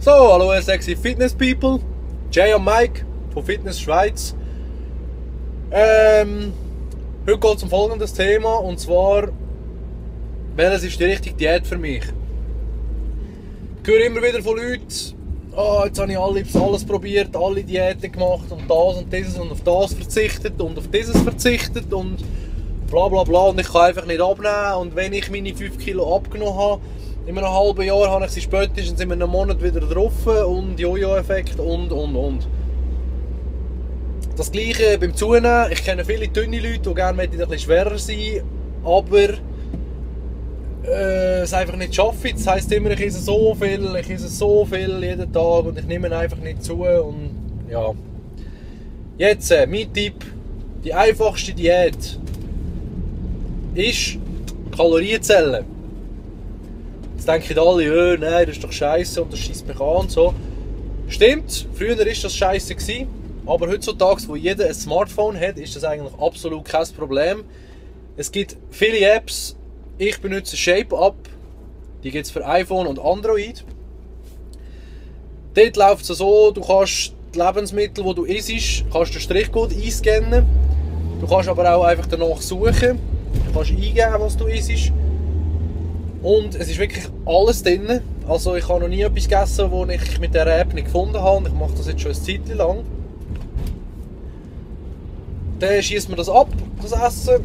So, hallo ihr sexy Fitness People, Jay und Mike von Fitness Schweiz. Heute geht es um folgendes Thema, und zwar, welches ist die richtige Diät für mich? Ich höre immer wieder von Leuten, jetzt habe ich alles probiert, alle Diäten gemacht und das und dieses und auf das verzichtet und auf dieses verzichtet und bla bla bla, und ich kann einfach nicht abnehmen, und wenn ich meine 5 Kilo abgenommen habe, in einem halben Jahr habe ich sie spätestens in einem Monat wieder drauf und Jojo-Effekt und. Das gleiche beim Zunehmen. Ich kenne viele dünne Leute, die gerne ein bisschen schwerer sein, aber es einfach nicht schaffen. Das heisst immer, ich esse so viel jeden Tag und ich nehme einfach nicht zu. Und ja. Jetzt mein Tipp: die einfachste Diät ist Kalorienzellen. Jetzt denken alle, nein, das ist doch scheiße und das schießt mich an und so. Stimmt, früher war das scheiße, aber heutzutage, wo jeder ein Smartphone hat, ist das eigentlich absolut kein Problem. Es gibt viele Apps. Ich benutze ShapeUp, die gibt es für iPhone und Android. Dort läuft es so, du kannst die Lebensmittel, die du isst, kannst den Strichcode einscannen. Du kannst aber auch einfach danach suchen. Du kannst eingeben, was du isst. Und es ist wirklich alles drin. Also ich habe noch nie etwas gegessen, das ich mit dieser App nicht gefunden habe. Und ich mache das jetzt schon eine Zeit lang. Dann schießt man das ab, das Essen.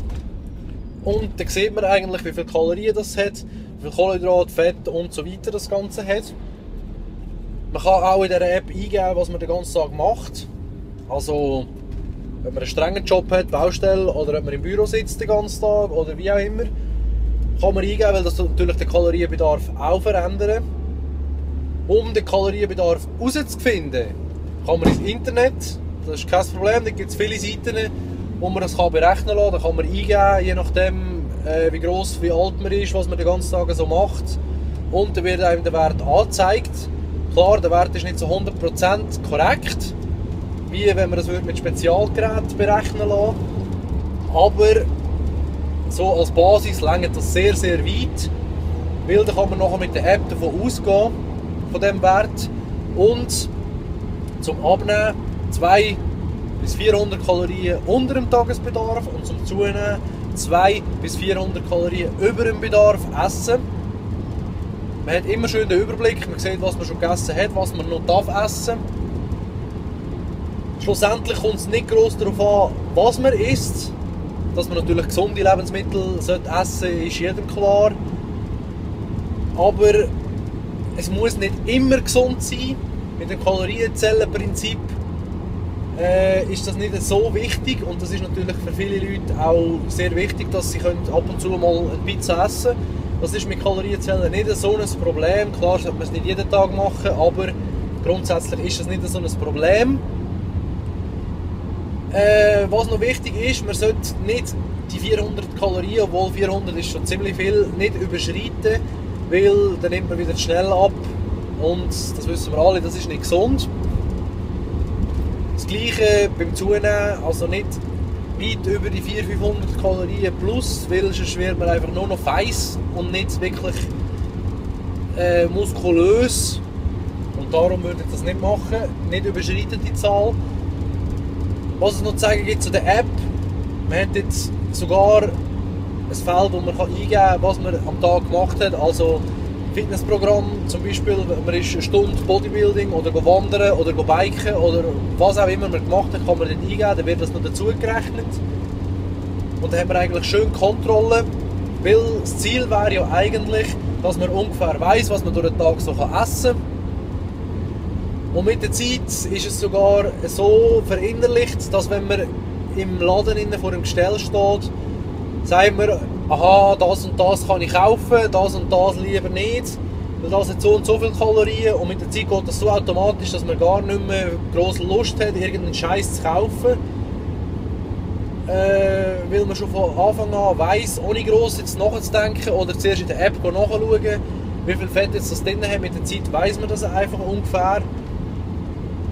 Und dann sieht man eigentlich, wie viele Kalorien das hat, wie viel Kohlenhydrat, Fett und so weiter das Ganze hat. Man kann auch in dieser App eingeben, was man den ganzen Tag macht. Also, ob man einen strengen Job hat, Baustelle, oder ob man im Büro sitzt den ganzen Tag oder wie auch immer. Kann man eingeben, weil das natürlich den Kalorienbedarf auch verändern. Um den Kalorienbedarf herauszufinden, kann man ins Internet, das ist kein Problem, da gibt es viele Seiten, wo man das berechnen kann. Da kann man eingeben, je nachdem wie gross, wie alt man ist, was man den ganzen Tag so macht. Und dann wird einem der Wert angezeigt. Klar, der Wert ist nicht zu 100% korrekt, wie wenn man das mit Spezialgeräten berechnen lässt. Aber so als Basis reicht das sehr, sehr weit, weil dann kann man nachher mit der App davon ausgehen, von diesem Wert, und zum Abnehmen 200 bis 400 Kalorien unter dem Tagesbedarf und zum Zunehmen 200 bis 400 Kalorien über dem Bedarf essen. Man hat immer schön den Überblick, man sieht, was man schon gegessen hat, was man noch essen darf. Schlussendlich kommt es nicht gross darauf an, was man isst. Dass man natürlich gesunde Lebensmittel essen sollte, ist jedem klar. Aber es muss nicht immer gesund sein. Mit dem Kalorienzellenprinzip ist das nicht so wichtig. Und das ist natürlich für viele Leute auch sehr wichtig, dass sie ab und zu mal eine Pizza essen können. Das ist mit Kalorienzellen nicht so ein Problem. Klar sollte man es nicht jeden Tag machen, aber grundsätzlich ist das nicht so ein Problem. Was noch wichtig ist, man sollte nicht die 400 Kalorien, obwohl 400 ist schon ziemlich viel, nicht überschreiten, weil dann nimmt man wieder schnell ab und das wissen wir alle, das ist nicht gesund. Das gleiche beim Zunehmen, also nicht weit über die 400-500 Kalorien plus, weil sonst wird man einfach nur noch feiss und nicht wirklich muskulös, und darum würde ich das nicht machen, nicht überschreiten die Zahl. Was es noch zu sagen gibt zu der App: man hat jetzt sogar ein Feld, wo man eingeben kann, was man am Tag gemacht hat. Also Fitnessprogramm, zum Beispiel, man ist eine Stunde Bodybuilding oder wandern oder biken oder was auch immer man gemacht hat, kann man dann eingeben, dann wird das noch dazu gerechnet. Und dann haben wir eigentlich schön Kontrolle, weil das Ziel wäre ja eigentlich, dass man ungefähr weiss, was man durch den Tag so essen kann. Und mit der Zeit ist es sogar so verinnerlicht, dass wenn man im Laden vor dem Gestell steht, sagen wir, aha, das und das kann ich kaufen, das und das lieber nicht, weil das hat so und so viele Kalorien, und mit der Zeit geht das so automatisch, dass man gar nicht mehr grosse Lust hat, irgendeinen Scheiß zu kaufen, weil man schon von Anfang an weiss, ohne gross jetzt nachzudenken oder zuerst in der App nachschauen, wie viel Fett jetzt das drin hat. Mit der Zeit weiss man das einfach ungefähr.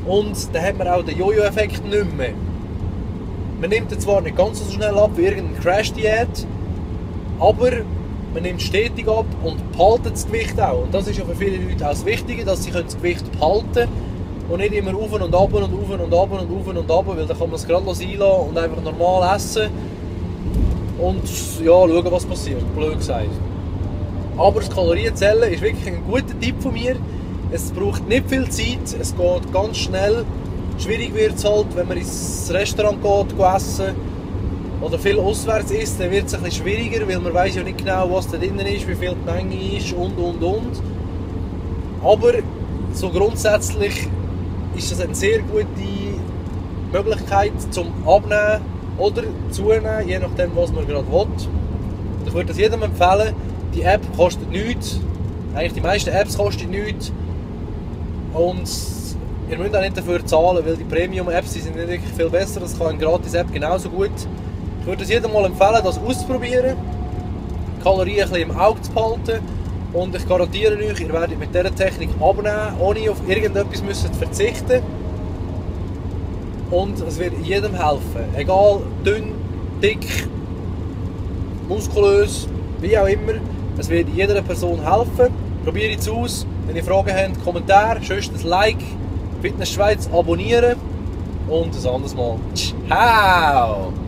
Und dann hat man auch den Jojo-Effekt nicht mehr. Man nimmt ihn zwar nicht ganz so schnell ab wie irgendeine Crash-Diät, aber man nimmt stetig ab und behaltet das Gewicht auch. Und das ist ja für viele Leute auch das Wichtige, dass sie das Gewicht behalten und nicht immer auf und ab und auf und ab und auf und ab, weil dann kann man es gerade einlassen und einfach normal essen und ja, schauen, was passiert, blöd gesagt. Aber das Kalorienzählen ist wirklich ein guter Tipp von mir. Es braucht nicht viel Zeit, es geht ganz schnell. Schwierig wird es halt, wenn man ins Restaurant geht, essen oder viel auswärts isst, dann wird es ein bisschen schwieriger, weil man weiß ja nicht genau, was da drin ist, wie viel die Menge ist und. Aber so grundsätzlich ist es eine sehr gute Möglichkeit zum Abnehmen oder Zunehmen, je nachdem, was man gerade will. Ich würde das jedem empfehlen. Die App kostet nichts. Eigentlich die meisten Apps kosten nichts. Und ihr müsst auch nicht dafür zahlen, weil die Premium-Apps sind nicht wirklich viel besser. Das kann eine Gratis-App genauso gut. Ich würde es jedem mal empfehlen, das auszuprobieren. Die Kalorien ein bisschen im Auge zu behalten. Und ich garantiere euch, ihr werdet mit dieser Technik abnehmen, ohne auf irgendetwas zu verzichten. Und es wird jedem helfen. Egal, dünn, dick, muskulös, wie auch immer. Es wird jeder Person helfen. Probiert es aus. Wenn ihr Fragen habt, Kommentar, sonst ein Like, Fitness Schweiz abonnieren und ein anderes Mal. Ciao!